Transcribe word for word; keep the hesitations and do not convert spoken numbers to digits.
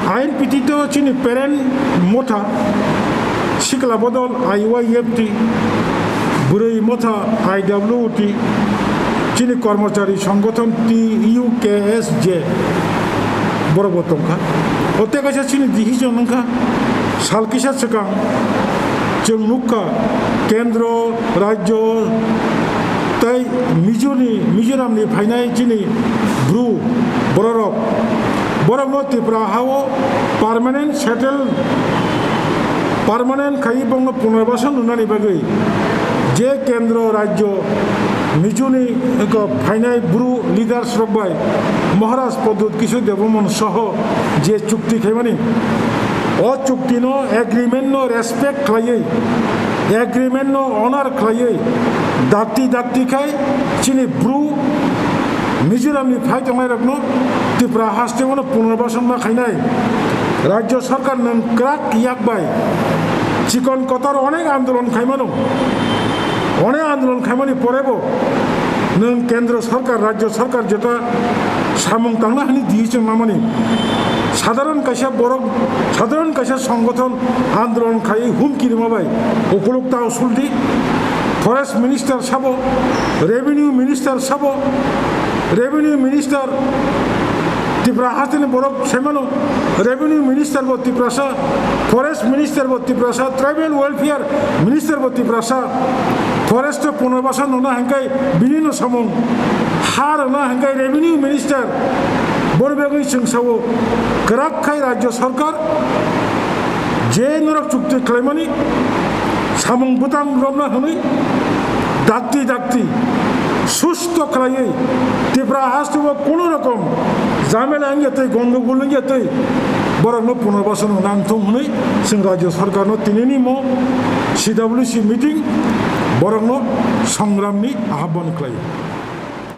Ain pitito chini parent motha, sikla bodol I Y F T, bwrwi motha I W T, chini kormochari songgothon T U K S J, borok bo tongkha. O tei kaisa chini decision wngkha, sal kisa swkang chwng nukha, kendro, rajyo tei Mizoni, Mizoramni phainai chini bru bororok, borokno Tripura hao permanent settle, permanent khai bongno punarbasan nunani bagwi je kendro rajyo Mizoni phainai bru leaders rok bai Maharaj Pradyut Kishore Debbarman soho je chukti khaimani, o chukti no, agreement no respect khlaiwi, agreement no honor khlaiwi, dakti dakti khai chini bru Mizoramni phai tongnairokno Tripura hasteo no punarbasan ma khainai. Rajyo sarkar nwng kwrak yak bai chikon kotor onek andolon khaimano, onek andolon khaimani porebo nwng kendro sarkar, rajyo sarkar jeta samung tangna hwnwi decision mamani. Sadharon kaisa borok, sadharon kaisa songgothon andolon khaiwi humki rwma bai ukuluk tao suldi, forest minister sabo, revenue minister sabo, revenue minister Tripura hasteni borok saimano, revenue minister bo Tiprasa, forest minister bo Tiprasa, tribal welfare minister bo Tiprasa, forest o punarbasan nona hingkai bini no samung, ha rwna hingkai revenue minister, bor bagwi chwng sao kwrak khai rajyo sarkar je norok chukti khlaimani samung bwtang romna hwnwi dakti dakti susto khlaiwi Tripura hasteo kuno rokom jamela wngya twi, gondogol wngya twi borokno punarbasan nangthung hwnwi chwng rajyo sarkarno tinini mo C W C meeting borokno songramni ahban khlaio.